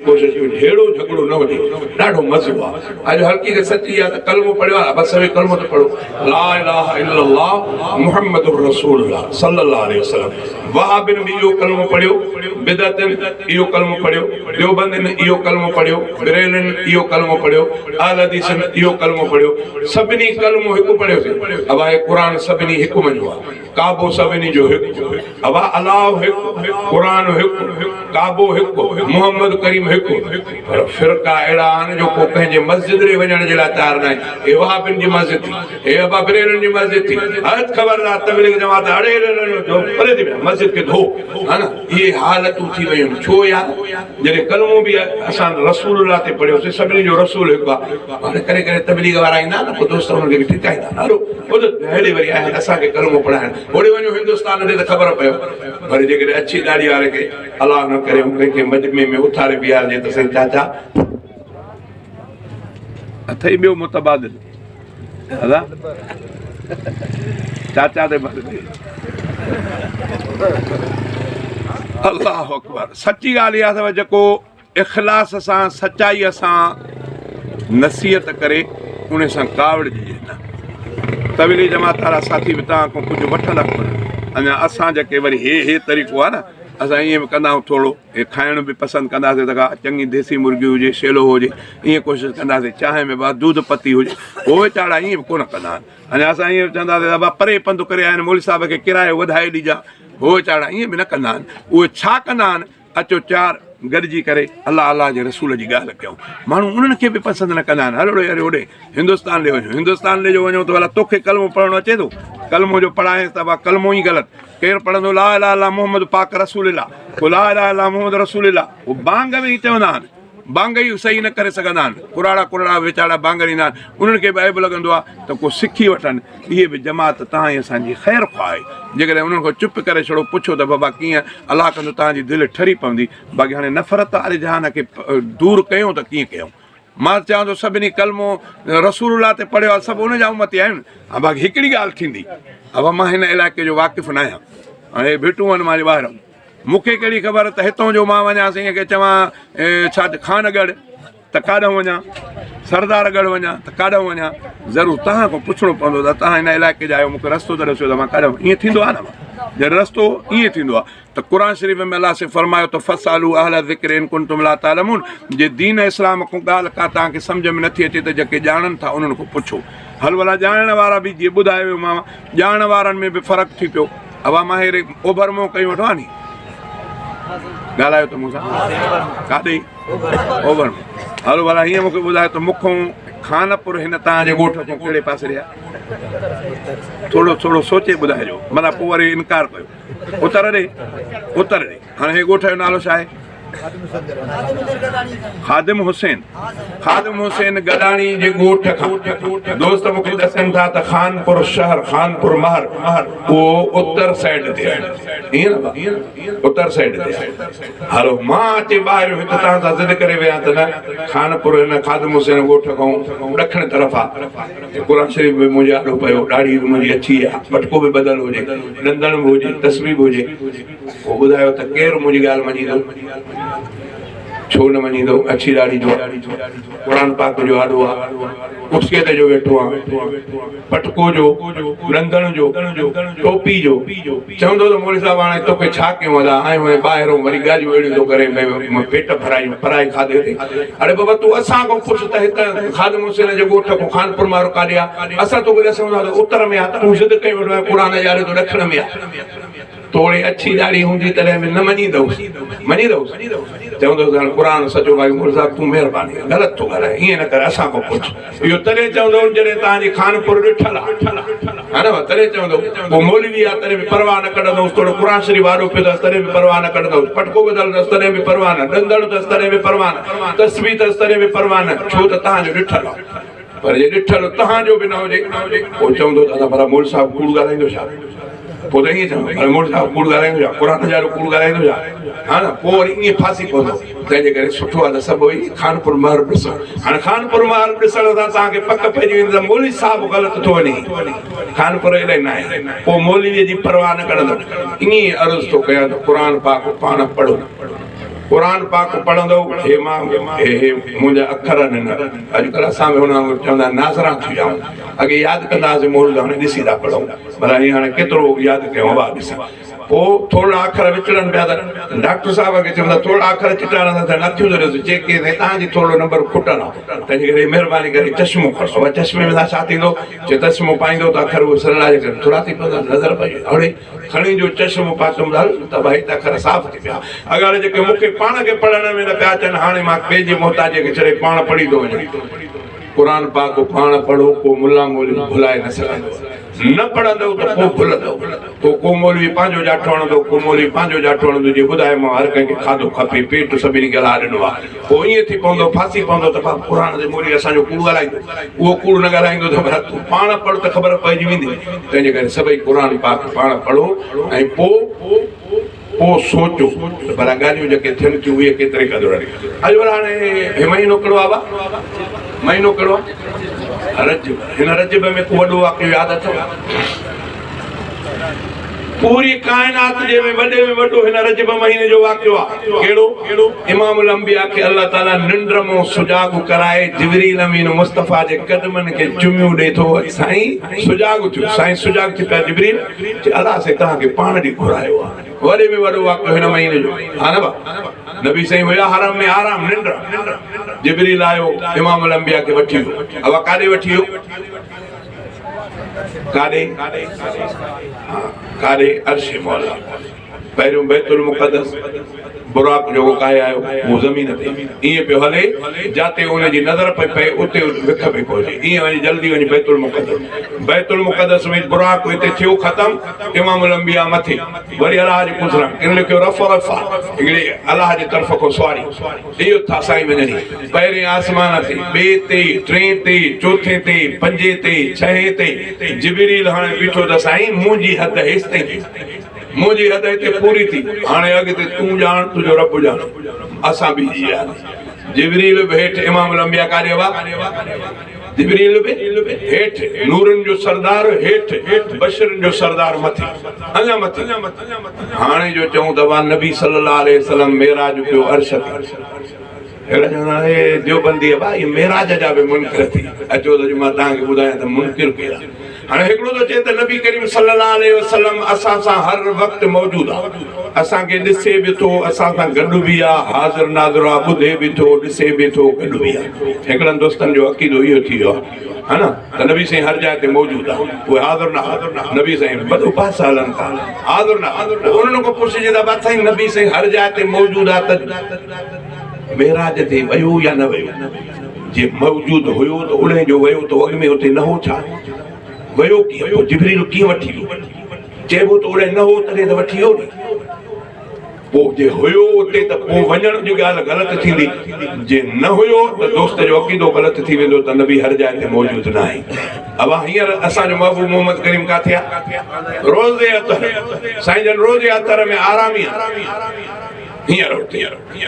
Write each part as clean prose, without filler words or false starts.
ڪوشش ڪيو جهيڙو جهڳڙو نه هجي ڏاڍو مزو آ اڄ حقيقت سچي آ ته ڪلمو پڙهيو آ بس اهي ڪلمو ته پڙهو لا اله الا الله محمد رسول الله صلي الله عليه وسلم وهابين به اهو ڪلمو پڙهيو بدعتين اهو ڪلمو پڙهيو ديوبندين اهو ڪلمو پڙهيو بريلين اهو ڪلمو پڙهيو اهل حديثن اهو ڪلمو پڙهيو سڀني ڪلمو هڪ پڙهيوسي ابا هي قرآن سڀني هڪ مڃيو آ ڪعبو سڀني جو هڪ، ابا الله هڪ، قرآن هڪ، ڪعبو هڪ، محمد ڪريم هڪ، پر فرقا اهڙا آهن جو ڪو ڪنهن جي مسجد ڏي وڃڻ جي لاء تيار ناهي. هي وهابين جي مسجد ٿي، هي ابا بريلين جي مسجد ٿي، هت خبردار تبليغ جماعت اڙي جو پري ٿي ويا مسجد کي ڌو ها نه اهي حالتون ٿي ويون آهن ڇو يار جڏهن ڪلمو به اسان رسول الله تي پڙهيوسين سڀني جو رسول هڪ آهي هاڻي ڪڏهن ڪڏهن تبليغ وارا ايندا آهن نه پوء دوست انهن کي ٺڪائيندا آهن هلو هيڏي وري آيا آهن اسان کي ڪلمو پڙهائڻ هوڏي وڃو هندستان ڏي ته خبر پيو وري جيڪڏهن اڇي ڏاڙهي واري کي الله نه ڪري ڪنهن کي مجمعي ۾ اٿاري بيهارجي ته سائين چاچا اٿئي ٻيو متبادل ادا چاچا تي بدلي الله اڪبر سچي ڳالهه اها اٿو جيڪو اخلاص سان سچائي سان نصيحت ڪري ان سان ڪاوڙجي نه طويلي جماعت وارا ساٿي به توهان کان ڪجهه وٺندا ڪونه اڃا اسان جيڪي وري هي هي طريقو آهي نه اسان ائين به ڪندا آهيون ٿورو هي کائڻ به پسند ڪنداسين ته ڪا چڱي ديسي مرغي هجي شيلو هجي ائين ڪوشش ڪنداسين چانهه ۾ به دودھ پتي هجي هو ويچارا ائين به ڪونه ڪندا آهن اڃا اسان ائين چونداسين ته ابا پري پنڌ ڪري آيا آهن مولوي صاحب کي ڪرايو وڌائي ڏجان هو ويچارا ائين به نه ڪندا آهن اهي ڇا ڪندا آهن اچو چار گڏجي ڪري الله الله جي رسول جي ڳالهه ڪيون ماڻهو انهن کي به پسند نه ڪندا آهن هلو يار هوڏي هندستان ڏي وڃو هندستان ڏي جو وڃو ته ڀلا توکي ڪلمو پڙهڻو اچي ٿو ڪلمو جو پڙهائينس ته ابا ڪلمو ئي غلط ڪير پڙهندو لا اله الا محمد پاڪ رسول الله پوء لا اله الا محمد رسول الله هو بانگ ۾ ئي چوندا آهن بانگ ئي صحيح نه ڪري سگهندا آهن ڪراڙا ڪراڙا ويچارا بانگ ڏيندا آهن انهن کي به عيب لڳندو آهي ته ڪو سکي وٺن اهي به جماعت تهان ۽ اسان جي خير خواهه آهي جيڪڏهن انهن کان چپ ڪري ڇڙو پڇو ته بابا ڪيئن الله ڪندو تهان جي دل ٺري پوندي باقي هاڻي نفرت واري جهان کي دور ڪيون ته ڪيئن ڪيون مان چوان ٿو سڀني ڪلمو رسول الله تي پڙهيو آهي سڀ ان جا امتي آهيون ها باقي هڪڙي ڳالهه ٿيندي ابا مان هن علائقي جو واقف نه آهيان هاڻي ڀٽون آهن مانجي ٻاهران مون کي ڪهڙي خبر ته هتان جو مان وڃان سائين کي چوان ڇا خان ڳڙهه ته ڪاڏانهن وڃان سردار ڳڙهه وڃان ته ڪاڏانهن وڃان ضرور توهان کان پڇڻو پوندو ته توهان هن علائقي جا آهيو مون کي رستو ته ڏسيو ته مان ڪاڏانهن ائين ٿيندو آهي نه جڏهن رستو ائين ٿيندو آهي ته قرآن شريف ۾ الله سائين فرمايو ته فسالو اهل الذڪر ان ڪنتم لا تعلمون جي دين اسلام کان ڳالهه ڪا توهان کي سمجهه ۾ نٿي اچي ته جيڪي ڄاڻن ٿا انهن کان پڇو هل ڀلا ڄاڻڻ وارا به جيئن ٻڌايو ويو ماما ڄاڻڻ وارن ۾ به فرق ٿي پيو ابا مان هيري اوڀر منهن ڪيون ويٺو آهيان ني ڳالهايو ته مون سان ڪاڏي اوڀر منهن هلو ڀلا هيئن مون کي ٻڌايو ته مون کان خانپور هن توهان جي ڳوٺ کان ڪهڙي پاسي ڏي آهي ٿورو ٿورو سوچي ٻڌائجو مطلب پوء وري انڪار ڪيو اتر ڏي اتر ڏي هاڻي هي ڳوٺ جو نالو ڇا آهي؟ خادم حسين خادم حسين گڏاڻي جي ڳوٺ کان دوست مون کي ڏسن ٿا ته خانپور شهر خانپور مهر اهو اتر سائيڊ تي آهي ائين نه اتر سائيڊ تي آهي هلو مان اچي ٻاهر هت تان سان ضد ڪري ويا ته نه خانپور هن خادم حسين ڳوٺ کان ڏکڻ طرف آهي قرآن شريف به منهنجي آڏو پيو، ڏاڙهي به منهنجي اڇي آ، پٽڪو به ٻڌل هجي، ڏندڻ به هجي، تسبيح به هجي. پوء ٻڌايو ته ڪير منهنجي ڳالهه مڃيندو؟ ڇو نه مڃيندو؟ اڇي ڏاڙهي جو آ، قرآن پاڪ جو آڏو آ، ڪرسيء تي جو ويٺو آ، پٽڪو جو، ڏندڻ جو، ٽوپي جو. چوندو ته مولوي صاحب هاڻي توکي ڇا ڪيون ادا، آيو آهين ٻاهرون وري ڳالهيون اهڙيون ٿو ڪرين ڀئي پيٽ ڀرايون پرائي کاڌي تي. اڙي بابا تون اسان کان پڇ ته هت خادم حسين جي ڳوٺ کان خانپور مارو ڪاڏي آ؟ اسان توکي ڏسون ٿا ته اتر ۾ آ ته تون ضد ڪيون ويٺو آهين قرآن جي آڏو ته ڏکڻ ۾ آ. توڙي اڇي ڏاڙهي هوندي تڏهن به نه مڃيندوس. مڃيندوس؟ چوندوس هاڻ قرآن سچو ڀائي مولوي صاحب تون مهرباني ڪر غلط ٿو ڳالهائين ائين نه ڪر اسان کان پڇ. اهو تڏهن چوندو جڏهن توهان جي خانپور ڏٺل آ. ها نه تڏهن چوندو پوء مولوي آ تڏهن به پرواهه نه ڪڍندوس توڙي قرآن شريف آڏو پيو اٿس تڏهن به پرواهه نه ڪڍندوس پٽڪو ٻڌل اٿس تڏهن به پرواهه نه ڏندڻ اٿس تڏهن به پرواهه نه تسبيح اٿس تڏهن به پرواهه نه ڇو ته توهان جو ڏٺل آ پر جي ڏٺل توهان جو به نه هجي پوء چوندو ته ادا ڀلا مولوي صاحب ڪوڙ ڳالهائيندو ڇا پوء ته ائين چوندو ڀلا مولوي صاحب ڪوڙ ڳالهائيندو ڇا قرآن جي آڏو ڪوڙ ڳالهائيندو ڇا ها نه پوء وري ائين ڦاسي پوندو تنهن جي ڪري سٺو آهي ته سڀ ئي خانپور مهر ڏسو. هاڻي خانپور مهر ڏسڻ سان توهان کي پڪ پئجي ويندي ته مولوي صاحب غلط ٿو وڃي. خانپور الائي ناهي. پوء مولويء جي پرواهه نه ڪڍندو. ائين ئي عرض ٿو ڪيان ته قرآن پاڪ پاڻ پڙهو. قرآن پاڪ پڙهندؤ هي مان هي هي منهنجا اکر آهن نه اڄڪلهه اسان به هن وانگر چوندا آهن ناظران ٿي ويا آهيون اڳي ياد ڪندا هئاسين مولود هاڻي ڏسي ٿا پڙهون ڀلا هي هاڻي ڪيترو ياد ڪيون ابا ڏس پوء ٿورڙا اکر وچڙن پيا ته ڊاڪٽر صاحب کي چوندا ٿورڙا اکر چٽا نٿا ٿين اکيون ته ڏس چيڪ ڪيئن ٿئي تان جي ٿورڙو نمبر کٽن آ تنهنجي ڪري مهرباني ڪري چشمو کڻو ابا چشمي ۾ ڇا ٿيندو چي چشمو پائيندو ته اکر اهي سرلا جي ڪري ٿورا ٿي پوندا نظر پئي اڙي کڻي جو چشمو پاتم ته هل ته ڀائي ته اکر صاف ٿي پيا. اڳاڙي جيڪي مون کي پاڻ کي پڙهڻ ۾ نه پيا اچن، هاڻي مان ٻئي جي محتاجيء کي ڇڏي پاڻ پڙهي ٿو وڃان. قرآن پاڪ پاڻ پڙهو، ڪو ملا مولوي ڀلائي نه سگهندو. نه پڙهندؤ ته پوء ڀلندؤ. پوء ڪو مولوي پنهنجو جاٺو هڻندو، ڪو مولوي پنهنجو جاٺو هڻندو، جي ٻڌائي مان هر ڪنهن کي کاڌو کپي، پيٽ سڀني کي الله ڏنو آهي. پوء ائين ٿي پوندو، ڦاسي پوندو ته بابا قرآن تي مولوي اسان جو ڪوڙ ڳالهائيندو. اهو ڪوڙ نه ڳالهائيندو ته ڀلا تون پاڻ پڙهه ته خبر پئجي ويندي. تنهنجي ڪري سڀئي قرآن پاڪ پاڻ پڙهو ۽ پوء پوء سوچو ته ڀلا ڳالهيون جيڪي ٿين ٿيون اهي ڪيتري قدر آهن. اڄ ڀلا هاڻي هي مهينو ڪهڙو آهي بابا؟ مهينو ڪهڙو آهي؟ رجب. هن رجب ۾ ڪو وڏو واقعو ياد اٿو؟ پوري ڪائنات جي ۾ وڏي ۾ وڏو هن رجب مهيني جو واقعو آ. ڪهڙو؟ امام الانبياء کي الله تعالي ننڊ مون سجاڳ ڪرائي جبريل امين مصطفيٰ جي قدمن کي چميون ڏئي ٿو سائين سجاڳ ٿيو سائين سجاڳ ٿي پيا جبريل چي الله سائين توهان کي پاڻ ڏي گهرايو آ. وڏي ۾ وڏو واقعو هن مهيني جو ها نه با نبي سائين هيا حرم ۾ آرام ننڊ جبريل آيو امام الانبياء کي وٺي ويو اوا ڪاڏي وٺي ويو؟ ڪاڏي؟ ڪاڏي؟ عرش مولا. پهريون بيت المقدس براق جيڪو ڪاهي آيو اهو زمين تي ائين پيو هلي جاتي ان جي نظر پئي پئي اتي وک پئي پهچي ائين وڃي جلدي وڃي بيت المقدس بيت المقدس ۾ براق اتي ٿيو ختم امام الانبياء مٿي وري الله جي قدرت ڪن لکيو رف رف هڪڙي الله جي طرف کان سواري اهو ٿا سائين وڃڻي پهرين آسمان تي، ٻئي تي، ٽئين تي، چوٿين تي، پنجين تي، ڇهين تي، جبريل هاڻي بيٺو ته سائين منهنجي حد هيستائين ٿي، منهنجي حد هتي پوري ٿي، هاڻي اڳتي تون ڄاڻ تنهنجو رب ڄاڻي، اسان بيهجي وياسين. جبريل به هيٺ امام الانبياء ڪاڏي هئا؟ جبريل به هيٺ، نورن جو سردار هيٺ، بشرن جو سردار مٿي، اڃا مٿي. هاڻي جو چئون ته وا نبي صلي الله عليه وسلم معراج ڪيو عرش تي. اهڙا چوندا آهن اي ديوبندي ابا اهي معراج جا به منڪر ٿي اچو ته اڄ مان توهان کي ٻڌايان ته منڪر ڪير آهي. هاڻي هڪڙو ٿو چئي ته نبي ڪريم صلي الله عليه وسلم اسان سان هر وقت موجود آهي، اسان کي ڏسي به ٿو، اسان سان گڏ به آهي، حاضر ناظر آهي، ٻڌي به ٿو، ڏسي به ٿو، گڏ به آهي. هڪڙن دوستن جو عقيدو اهو ٿي ويو آهي ها نه ته نبي سائين هر جاء تي موجود آهي، اهي حاضر ناظر نبي سائين وڏو بحث هلن ٿا حاضر ناظر انهن کان پڇجي ته بابا سائين نبي سائين هر جاء تي موجود آهي ته معراج تي ويو يا نه ويو؟ جي موجود هيو ته انهي جو ويو ته اڳ ۾ اتي نه هو ڇا؟ ويو ڪيئن؟ پوء جبريل ڪيئن وٺي ويو؟ چئبو ته اڙي نه هو تڏهن ته وٺي ويو ني. پوء جي هيو اتي ته پوء وڃڻ جي ڳالهه غلط ٿيندي، جي نه هيو ته دوست جو عقيدو غلط ٿي ويندو ته نبي هر جاء تي موجود ناهي. ابا هينئر اسان جو محبوب محمد ڪريم ڪاٿي آ؟ روضي اطهر. سائين جن روضي اطهر ۾ آرامي آ. هينئر اتي.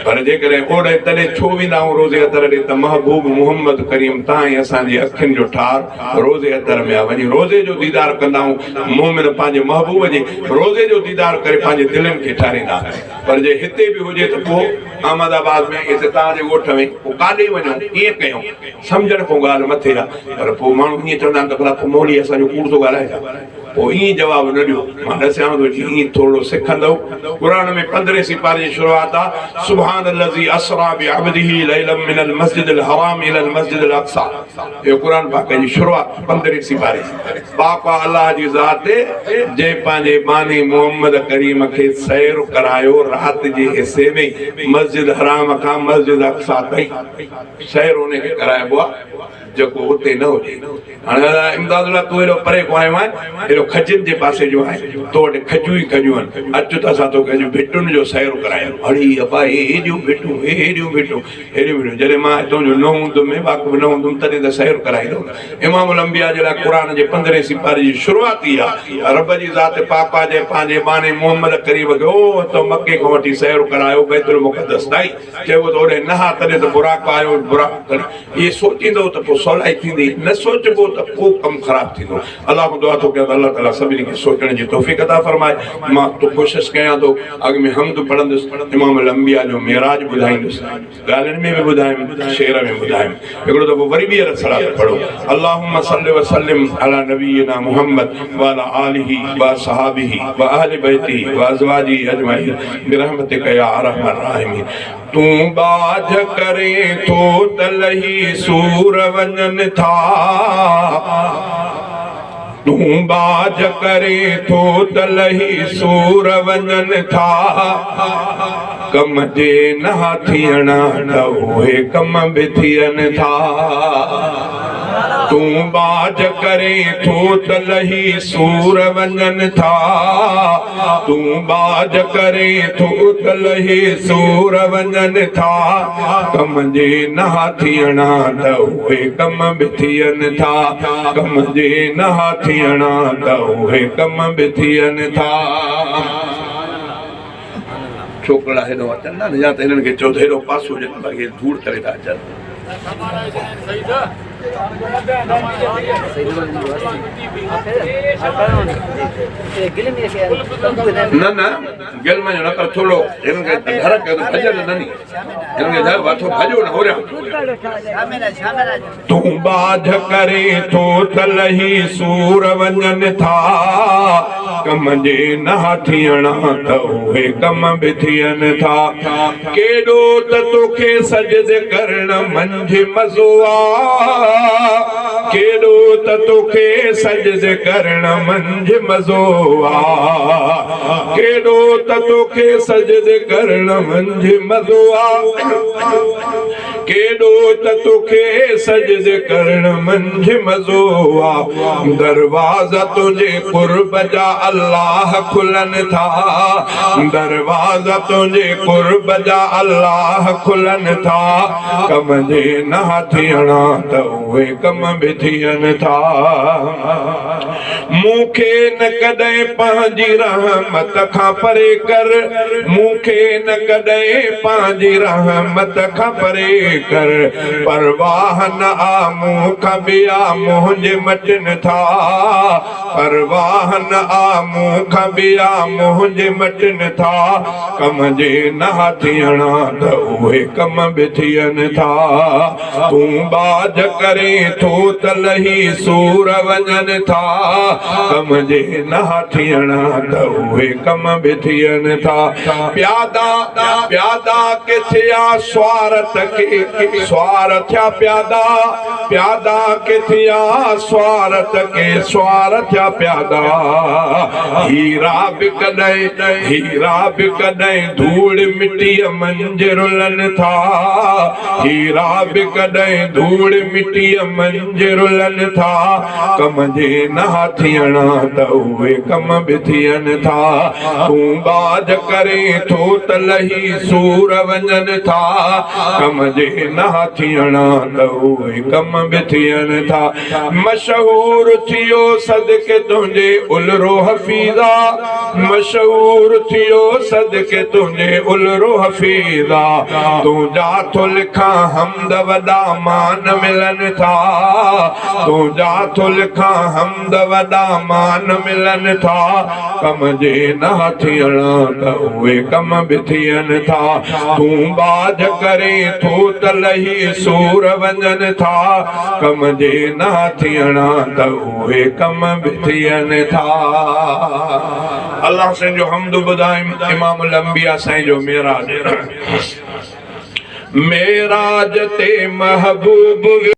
پر جيڪڏهن اوڏي تڏي ڇو ويندا آهيون روضي اطهر ڏي ته محبوب محمد ڪريم تان ۽ اسان جي اکين جو ٺار روضي اطهر ۾ آ وڃي روضي جو ديدار ڪندا آهيون مؤمن پنهنجي محبوب جي روضي جو ديدار ڪري پنهنجي دلين کي ٺاريندا پر جي هتي به هجي ته پوء احمد آباد ۾ هتي توهان جي ڳوٺ ۾ پوء ڪاڏي وڃون ڪيئن ڪيون سمجهڻ کان ڳالهه مٿي آ پر پوء ماڻهو ائين چوندا آهن ته ڀلا پوء مولوي اسان جو ڪوڙ ٿو ڳالهائي ڇا؟ پوء ائين جواب نه ڏيو، مان ڏسيانو ٿو جي ائين ٿورڙو سکندؤ. قرآن ۾ پندرهين سيپاري جي شروعات آ، سبحان الذي اسري بعبده ليلا من المسجد الحرام الي المسجد الاقصي اهو قرآن پاڪ جي شروعات پندرهين سيپاري جي. پاڪ آ الله جي ذات جنهن پنهنجي ٻانهي محمد ڪريم کي سير ڪرايو رات جي حصي ۾ مسجد حرام کان مسجد اقصي تائين سير ان کي ڪرائبو آ. جيڪو اتي نه هجي. هاڻي ادا امداد الله تون ايڏو پري کان آيو آهين، ايڏو کجين جي پاسي جو آهين، تو وٽ کجيون ئي کجيون آهن، اچ ته اسان توکي اڄ ڀٽن جو سير ڪرايون. اڙي ابا هي هيڏيون ڀٽون، هي هيڏيون ڀٽون، هيڏيون ڀٽون. جڏهن مان هتان جو نه هوندم ۽ واقف نه هوندم تڏهن ته سير ڪرائيندو. امام الانبياء جي لاء قرآن جي پندرهين سيپاري جي شروعات ئي آهي. رب جي ذات پاڪ آهي جنهن پنهنجي ٻانهي محمد ڪريم کي او هتان مڪي کان وٺي سير ڪرايو بيت المقدس تائين. چئبو ته اوڏانهن نه ها تڏهن ته براق آيو، براق کڻي. اهي سوچيندؤ ته پوء سولائي ٿيندي، نه سوچبو ته پوء ڪم خراب ٿيندو. الله کان دعا ٿو ڪيان ته الله. تعالي سڀني کي سوچڻ جي توفيق عطا فرمائي. مان ڪوشش ڪيان ٿو اڳ ۾ حمد پڙهندس، امام الانبياء جو معراج ٻڌائيندس. ڳالهين ۾ به ٻڌايم شعر ۾ ٻڌايم هڪڙو دفعو وري ٻيهر صلات پڙهو اللهم صل وسلم علي نبينا محمد وعلي آله واصحابه واهل بيته وازواجه اجمعين برحمتک يا ارحم الراحمين تون ٻاجهه ڪرين ٿو ته لهي سور وڃن ٿا تون ٻاجهه ڪرين ٿو ته لهي سور وڃن ٿا. ڪم جي نه ٿيڻا ته اهي ڪم به ٿين ٿا. تون ٻاجهه ڪرين ٿو ته لهي سور وڃن ٿا. تون ٻاجهه ڪرين ٿو ته لهي سور وڃن ٿا. ڪم جي نه ٿيڻا ته اهي ڪم به ٿين ٿا. ڪم جي نه ٿيڻا ته اهي ڪم به ٿين ٿا. ڇوڪرڙا هيڏو اچن نه يا ته هنن کي چئو ته هيڏو پاسو ڏين باقي ڌوڙ ڪري ٿا اچن. نه نه گل منجهه نه پر ٿورو هنن کي ڍر ڪيو ته ڀڄن نه ني هنن کي ڍر وٺو ڀڄو نه هوريان. تون ٻاجهه ڪرين ٿو ته لهي سور وڃن ٿا، ڪم جي نه ٿيڻا ته اهي ڪم به ٿين ٿا. ڪيڏو ته توکي سجدي ڪرڻ منجهه مزو آ، ڪيڏو ته توکي سجدي ڪرڻ منجهه مزو آ، ڪيڏو ته توکي سجدي ڪرڻ منجهه مزو آ. ڪيڏو ته توکي سجدي ڪرڻ منجهه مزو آ دروازا تنهنجي قرب جا الله کلن ٿا دروازا تنهنجي قرب جا الله کلن ٿا ڪم جي نه ٿيڻا ته اهي ڪم به ٿين ٿا مون کي نه ڪڏهن پنهنجي رحمت کان پري ڪر، مون کي نه ڪڏهن پنهنجي رحمت کان پري ڪر، پرواهه نه آ مون کان ٻيا منهنجي مٽن ٿا، پرواهه نه آ مون کان ٻيا منهنجي مٽن ٿا، ڪم جي نه ٿيڻا ته اهي ڪم به ٿين ٿا. تون ٻاجهه ڪرين ٿو ته لهي سور وڃن ٿا، ڪم جي نه ٿيڻا ته اهي ڪم به ٿين ٿا. پيادا پيادا ڪي ٿيا سوار ته ڪي سوار ٿيا پيادا، پيادا ڪي ٿيا سوار ته ڪي سوار ٿيا پيادا. هيرا به ڪڏهن هيرا به ڪڏهن ڌوڙ مٽيء منجهه رلن ٿا. هيرا به ڪڏهن ڌوڙ مٽيء منجهه رلن ٿا. ڪم جي نه ٿيڻا ته اهي ڪم به ٿين ٿا. تون ٻاجهه ڪرين ٿو ته لهي سور وڃن ٿا. ڪم جي نه ٿيڻا ته اهي ڪم به ٿين ٿا. مشهور ٿيو صدقي تنهنجي الرو حفيظا. مشهور ٿيو صدقي تنهنجي الرو حفيظا تنهنجا ٿو لکان حمد وڏا مان ملن ٿا تنهنجا ٿو لکان حمد وڏا مان ملن ٿا ڪم جي نه ٿيڻا ته اهي ڪم به ٿين ٿا تون ٻاجهه ڪرين ٿو ته لهي سور وڃن ٿا ڪم جي نه ٿيڻا ته اهي ڪم به ٿين ٿا. الله سائين جو حمد ٻڌائيم امام الانبياء سائين جو معراج معراج تي محبوب ويو.